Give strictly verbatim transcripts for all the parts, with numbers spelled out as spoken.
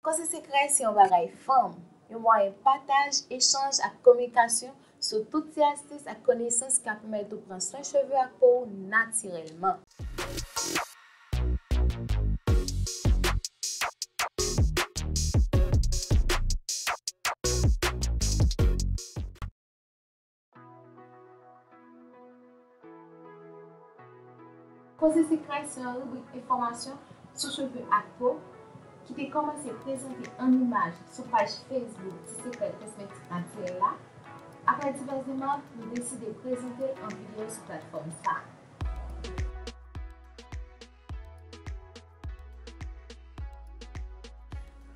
Koze Sekrè se yon bagay fanm, yon mwayen pataj, echanj ak kominikasyon sou tout ti astis ak konesans k ap pèmèt ou pran swen cheve ak po w natirèlman. Koze Sekrè se yon ribrik enfòmasyon sou cheve ak po ki te kòmanse prezante an imaj sou paj Facebook Ti Sekrè Kosmetik Natirèl la. Apre divès demach, nou deside prezante l an videyo sou platfòm sa a.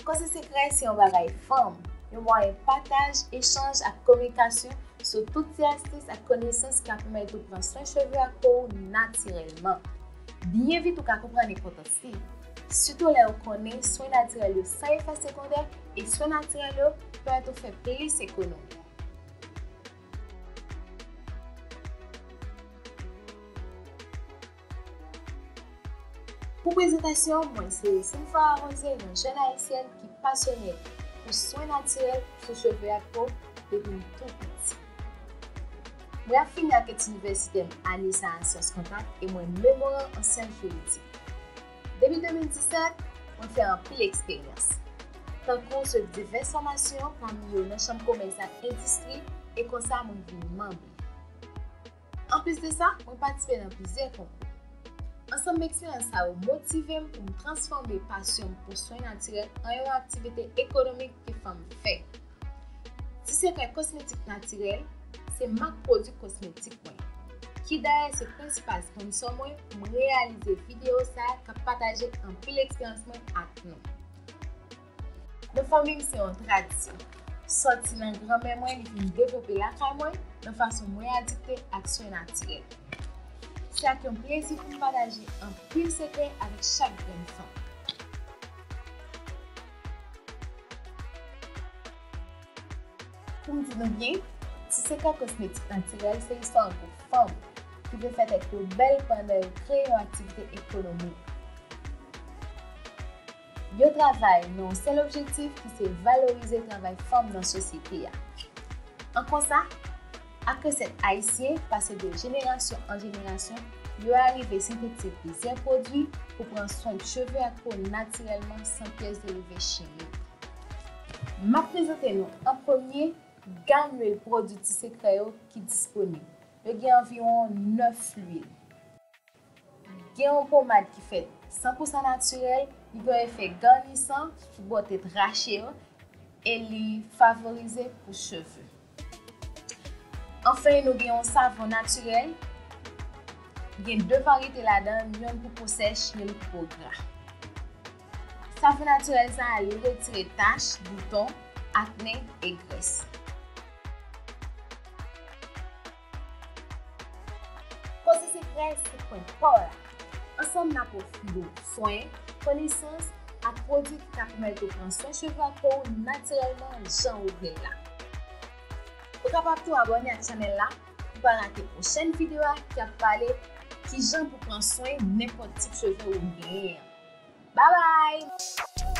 Koze Sekrè se yon bagay fanm, yon mwayen pataj, echanj ak kominikasyon sou tout ti astis ak konesans k ap pèmèt ou pran swen cheve ak po w natirèlman. Byen vit ou ka konprann enpòtans li, sitou lè ou konnen swen natirèl yo san efè segondè e swen natirèl yo pèmèt ou fè plis ekonomi. Pou prezantasyon, mwen se Cynthia Rose, yon jèn ayisyèn ki pasyone pou swen natirèl sou cheve ak po depi m tou piti. Mwen ap fini ak etid inivèsitè m ane sa a an syans kontab e mwen memoran an syans jiridik. Depi de mil disèt, mwen fè anpil eksperyans, tankou swiv divès fòmasyon, pami yo nan chanm komès ak endistri, e konsa mwen vin manm li. Anplis de sa, mwen patisipe nan plizyè konkou. Ansanm eksperyans sa yo motive m pou m transfòme pasyon m pou swen natirèl an yon aktivite ekonomik ke fanm fè. Ti Sekrè Kosmetik Natirèl se mak pwodui kosmetik mwen, ki dayè se prensipal sponsò mwen pou m reyalize videyo sa a k ap pataje anpil eksperyans mwen ak nou. Nan fanmi m se yon tradisyon. Sòti nan granmè mwen, li vin devlope lakay mwen nan fason mwen adikte ak swen natirèl. Se ak yon plezi pou m pataje anpil sekrè avèk chak grenn fanm. Pou m di nou byen, Ti Sekrè Kosmetik Natirèl se istwa yon gwoup fanm ki vle fè tèt yo bèl pandan yo kreye yon aktivite ekonomik. Yo travay nan yon sèl objektif ki se valorize travay fanm nan sosyete a. An konsa, ak resèt ayisyen pase de jenerasyon an jenerasyon, yo arive sentetize plizyè pwodui pou pran swen cheve ak po natirèlman san pyès derive chimik. M ap prezante nou an premye gam lwil pwodui Ti Sekrè yo ki disponib. Yo gen anviwon nèf lwil. Gen yon pomad ki fèt san pou san natirèl, li gen yon efè gènisan sou bò tèt rache yo e li favorize pou cheve. Anfen, nou gen yon savon natirèl. Gen de varyete ladan l, yonn pou po sèch, yonn pou po gra. Savon natirèl sa a, li retire tach, bouton, akne e grès. Koze Sekrè se pwen pa w la. Ansanm, n ap ofri w swen, konesans ak pwodui ki ka pèmèt ou pran swen cheve ak po w natirèlman jan ou vle l la. Ou kapab tou abòne ak chanèl la pou pa rate pwochèn videyo a ki ap pale kijan pou pran swen nenpòt tip cheve ou genyen an. Babay!